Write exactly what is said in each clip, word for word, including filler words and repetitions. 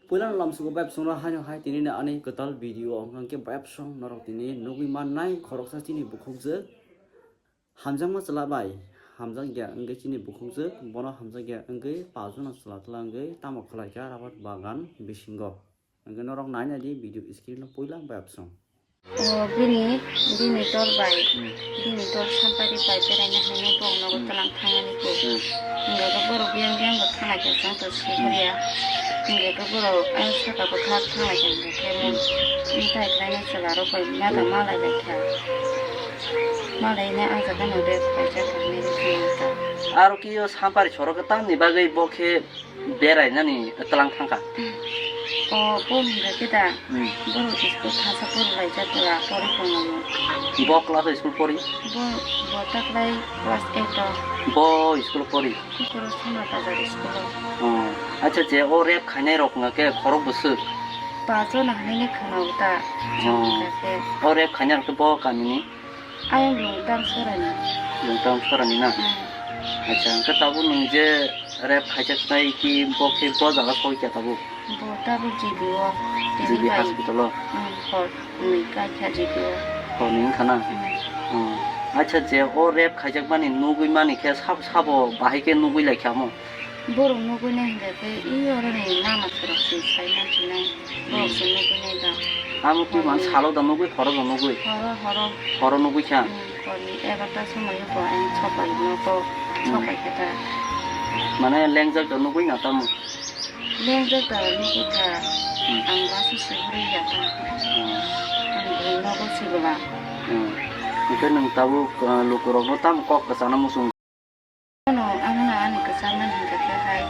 Puila no lamsugo bayapsong no haino hai tini no ani kwtal video o hwnkha khe bayapsong norok tini nugwi mannai khoroksa chini bukhukjwk hamjakma chwla bai hamjakya wngwi chini bukhukjwk bono hamjakya wngwi pajuna chwla chwla wngwi tamo khlaikha rabar bagan bisingo. Hwnkhe norok nainai di video screen o puila bayapsong. O bini, bini dol bai, hmm, bini dol sampari bai beraina hinwi borok nogo, hmm, tlang thangani khe. Hmm. Hingke borok yang yang bo thangna khe chwng to siburiya. Hingke borok ang saka bwkhak thangna khe hingke khe mo. Hmm. Wngthai khlaina chwla rok bai mada, hmm, malai lai kha. Malai ne ang jaga no rep khaijak hinwi thangna kha. Aro khe o sampari sorok tamni bagwi bo khe berainani tlang thangkha. O, bo hwnka khe da. Hmm. Borok school thangsa porwlaijak pura, porwi tongo. Bo class o school pori? Bo, bo taklai class eight o. Bo school pori? Kukoro Sona Bazar school o. Oh. Acha, je o rep khainai rok wngkha khe khorok bwswk? Pajon hinwi khwna o ta. Oh. Hwnka khe. O rep khainai rok khe bo kamini? Ayang Lungtang Sorani. Lungtang Sorani na? Hmm. Acha, hwnkhe tabuk nwng je rep khaijaknai ki bo khe bo jaga soi kha tabuk? Bo tabuk G B o. G B hospital o? Hmm, hor nwi kaikha G B o. Hor nwi wngkha na? Hmm. Hmm. Acha, je o rep khaijakmani nugwi mani khe sabo sabo bahai khe nugwi lai kha mo? Borok nugwi nai hwnkha khe, i oroni mama khorok se sai mansinai. Borok se nugwi nai da. Amo twi man salo da nugwi, horo da nugwi? Horo, horo. Horo nugwi kha? Hmm, horni egarta somoi o bo ang sopai nogo, hmm, sopai khe ta. Mane lengjak da nugwi na tamo? Lengjak da nugwi kha. Hmm. Ang basa se hurwi ya ta. Hmm. Ang bwrwi nogo se bwla. Hmm. Hwnkhe nwng tabuk, ah, lukurokno tamo kok kwchana muchung? Ano, ano na ani kwchangmani hwnkha khe hai,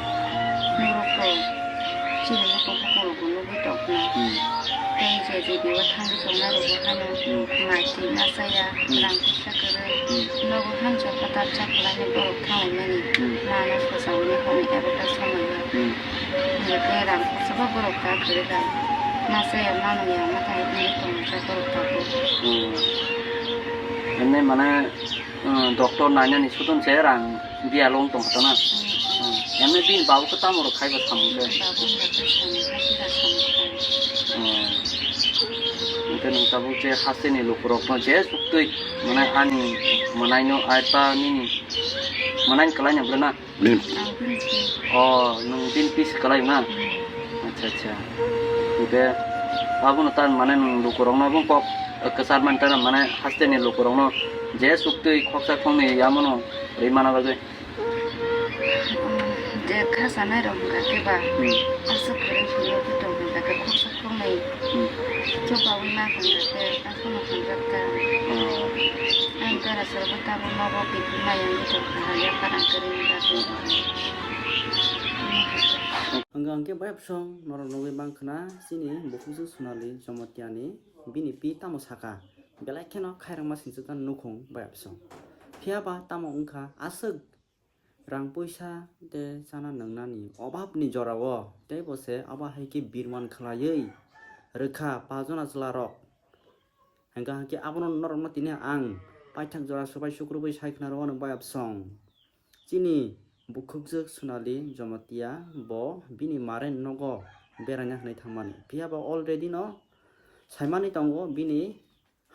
norok to chini mokol mokol rokbo nugwi tongkha. Hmm. Tei je G B o thangwi tongnai rokbo hano, hmm, mai twi ma chaya, hmm, rang puisa kwrwi. Hmm. Nogo han jokha tabsa khlainai borok thanglaimani. Hmm. Mano swchawini hwnwi abo ta somoi o. Hmm. Hwnkhe rang puisa bo borok ta kwrwi lai. Ma chaya ma nungya ma thai wngwi tongmani borok tabuk. Hmm. Hwnwi mane, Hmm, doctor nainani sudon se rang biya long tong kha na. Hmm. Hmm. Emne bini babu khe tamo rok khaiba samung khe? Babu wngkha khe samung kha, kira samung kha. Hmm. Hwnkhe nwng tabuk je hasteni lukurokno je suktwi mwnai ani mwnaino ai ba nini mwnaini kwlaina bwrwna? Ang bini si. Oh, nwng bini pisi kwlai wngna? Hmm. Acha, acha. Hwnkhe abono ta mane nwng lukurokno bo kok kwchar mani ta mane hasteni lukurokno je suktwi khoksa khoknwi yamono rwi mana bagwi. Hmm, je kha sanai rok hwnkha khe ba. Hmm. Aswk kwrwi phunukgwi tong hwnkha khe khoksa khoknwi. Hmm. Chobawi ma hwnkha khe. Aphano hamjak ta. Oh. Ang dara sorogo tabuk nogo bikung maya wngwi tongkha, yaphar ang kwrwini bagwi. Hwnkha hwnkhe bayapsong norok nugwi mankha na chini bukhukjwk Sonali Jomotiani bini pi tamo sakha, belai kheno khairokma singcha ta nukhung bayapsong. Phiya ba tamo wngkha aswk Rang puisa tei chana nwngnani obabni jorao teibo se abo hai khe birman khlaiwi rwkha pajona chwlarok. Hwnkha hwnkhe abono norokno tini ang paithak jora swbai sukrubwi sai khna rw-o, ano bayapsong. Chini bukhukjwk Sonali Jomotia bo bini maren nogo beraina hwnwi thangmani. Phiya ba already no saimani tongo bini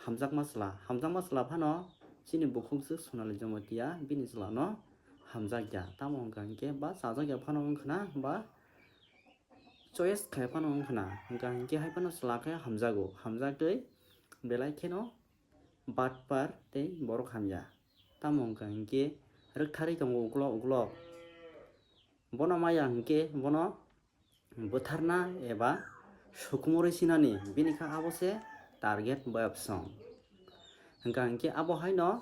Hamjakma chwla, hamjakma chwla phano chini bukhukjwk Sonali Jomotia bini chwlano hamjakya. Tamo hwnkha hinkhe ba chajakya phano wngkhwna ba choice khai phano wngkhwna. Hwnkha hinkhe hai phano chwla khe hamjago, hamjaktwi belai kheno batpar tei borok hamya. Tamo hwnkha hinkhe rwktharwi tongo uklok uklok. Bono maya hinkhe bono bwtharna eba sukumorwi sinani, bini kha abo se target bayapsong. Hwnkha hinkhe abo haino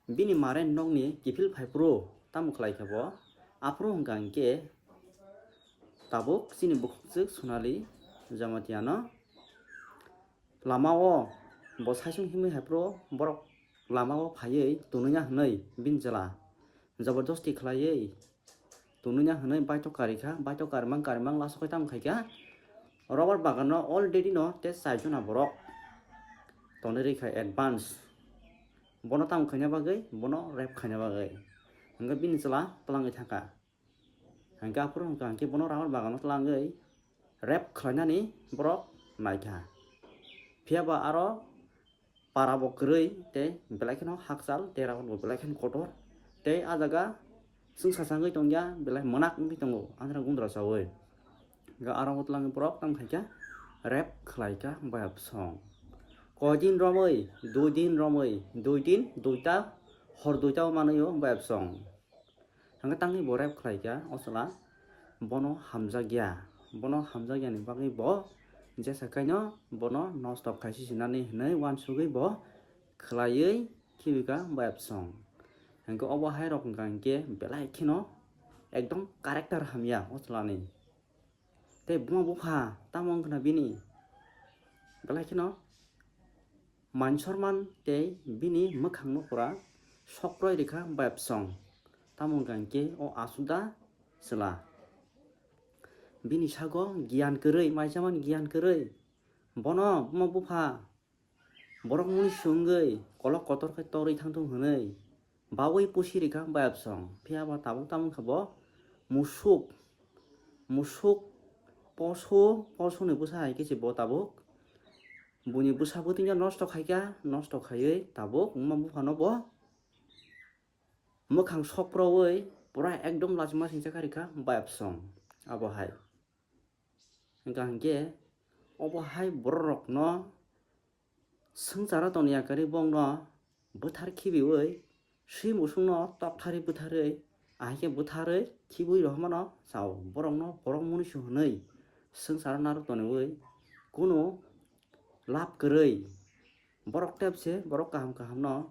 bini maren nokni kiphil phaiphuru tamo khlai kha bo, aphuru hwnkha hinkhe tabuk chini bukhukjwk Sonali Jamatia no lama o bo saisung himwi haiphuru borok lama o phaiwi tonwi ya hwnwi bini chwla jobordosti khlaiwi Tonwi na hwnwi baithok kari kha, baithok karimang karimang last o khe tamo khai kha, rubber bagan no already no tei char jona borok tonwi rwi kha advance. Bono tamo khaina bagwi, bono rape khaina bagwi. Hwnkhe bini chwla twlangwi thangkha. Hwnkhe aphuru hwnkha hwnkhe bono rubber bagan no twlangwi rape khlainani borok naikha. Phiya ba aro para bo kwrwi tei belai kheno hakchal tei ragon bo belai kheno kotor tei a jaga chwngsa changwi tongya belai mwnak wngwi tongo andra gundra chawi. Ga aro o twlangwi borok tamo khaikha rape khlaikha bayapsong. Koidin romwi, dui din romwi, dui din, duita, hor duita o manwi o bayapsong. Hwnkhe tangwi bo rape khlaikha o chwla bono hamjakya. Bono hamjakyani bagwi bo jesa kaino bono nosto khaisi sinani hwnwi uansugwi bo khlaiwi khibika bayapsong. Hwnkhe obo hai rok wngkha hwnkhe belai kheno ekdom character hamya o chwlani. Tei buma bupha tamo wngkhna bini belai kheno man sorman tei bini mwkhangno pura sokroi rikha bayapsong. Tamo wngkha hwnkhe o asuda chwla. Bini sago giyan kwrwi, maichaman giyan kwrwi. Bono buma bupha borok muni swngwi kolok kotor khe torwi thangthung hwnwi bawi pusi rikha bayapsong. Phiya ba tabuk tamo wngkha bo musuk, musuk posu, posuni bwsa hai khe se bo tabuk. Buini bwsa bwtwino nosto khaikha, nosto khaiwi tabuk wngma buphano bo mwkhang sokprowi pura ekdom lachima singcha kha rikha bayapsong abo hai. Hwnkha hwnkhe obo hai borok rokno swngcharo tongya kwrwi bongno bwthar khibiwi swi musungno tokthari bwtharwi ahai khe bwtharwi khibwi rohormano chao. Borokno borok muni se hwnwi swngcharo narwk toniwi kunu lab kwrwi borok tepse borok kaham kahamno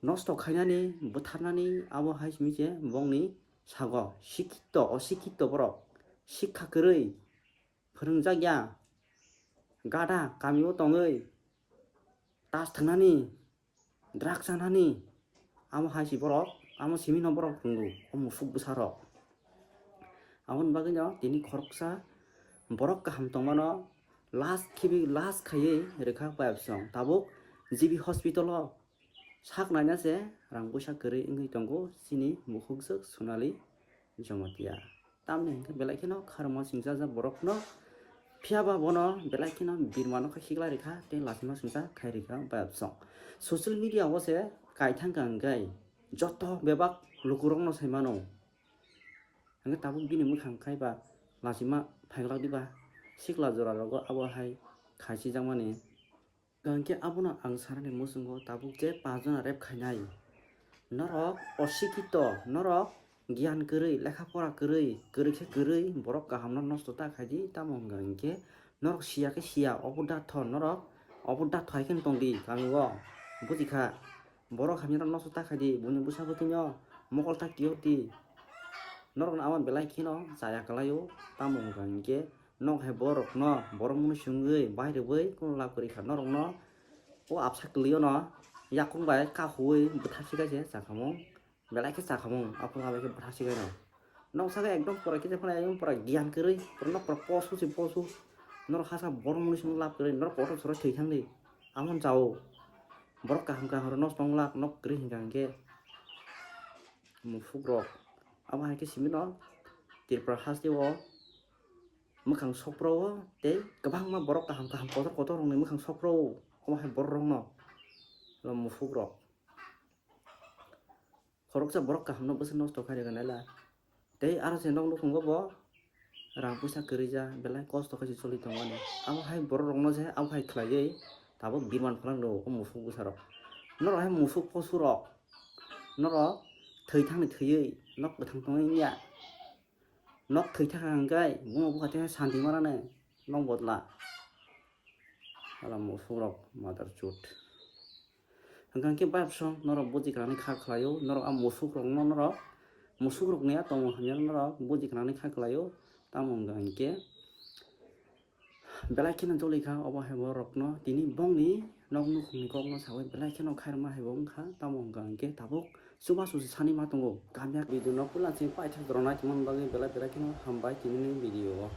nosto khainani bwtharnani abo hai simi se bongni sago sikito, osikito borok sikha kwrwi phwrwngjakya gada kamio tongwi tas thangnani drugs chanani amo hai si borok amo simi no borok rwngo o musuk bwsarok. Aboni bagwino tini khoroksa borok kaham tongmano last khibi last khaiwi rwkha bayapsong tabuk G B hospital o sak naina se rang puisa kwrwi wngwi tongo chini mukhukjwk Sonali Jamatia. Tamni hwnkhe belai kheno kharma singjajak borokno, phiya ba bono belai kheno birmano khe khiklai rikha tei lachima singcha khai rikha bayapsong. Social media o se kaithang kha hwnkhe joto bebak lukurokno sai mano. Hwnkhe tabuk bini mwkhang khai ba lachima phaiglak diba sikla jora rogo abo hai khaichijakmani. Hwnkhe abono ang sanani muchungo tabuk je pajona rep khainai. Norok osikito, norok giyan kwrwi, lekha pora kwrwi, kwrwi khe kwrwi, borok kahamno nosto ta khaidi, tamo hwnka hinkhe norok siya khe siya, obo da thon norok, obo da thai khe tongdi kamio, bujikha. Borok hamya rok nosto ta khaidi, buini bwsa bwtwino mokol ta kiyordi. Norokno amo belai kheno chaya kwlaio, tamo hwnka hinkhe nok hai borokno borok mwnwi swngwi bai rwui kunu lab kwrwi kha norokno. O absa kwlwiono yakung bai kahuwi bwthak sikai se chakhamung, belai khe chakhamung, aphuru abai khe bwthak sikai no. Nok saka ekdom pura kisa phano ekdom pura giyan kwrwi, pura nok pura posu se posu. Norok hasa borok mwnwi swngwi lab kwrwi, norok kotor sora thwi thangdi. Amon chao. Borok kaham kaham rok nosto wng lak nok kwrwi hwnka hinkhe. Muphuk rok. Abo hai khe simi no Tripura haste o mwkhang sokpro o tei kwbangma borok kaham kaham kotor kotor rokni mwkhang sokpro o. Omo hai borok rokno muphuk rok. Khoroksa borok kahamno bwswk nosto khairwkha naila. Tei aro se nok nukhungo bo rang puisa kwrwija belai kosto khe se choli tongmani. Abo hai borok rokno se abo hai khlaiwi tabuk biman phalangno o muphuk bwsarok. Norok hai muphuk posurok. Norok thwi thangni thwiwi nok bwthang tongwi wngya. Nok thwi thangkha hwnkhe buma bupha tei santi manane nok bodla. Hala muphuk rok mother chut. Hwnkha hinkhe bayapsong norok buji kwnani kha khlaio, norok a muphuk rokno norok muphuk rokni a tongmung hamya norok buji kwnani kha khlaio, tamo hwnkha hinkhe belai kheno jolikha obo hai borokno tini bongni nok nukhungni kokno saui belai kheno khairokma hai bo wngkha, tamo hwnkha hinkhe tabuk chubachu se sani ma tongo kamya video no puila chini paithak rok naitongmani bagwi belai belai kheno hambai tinini video o.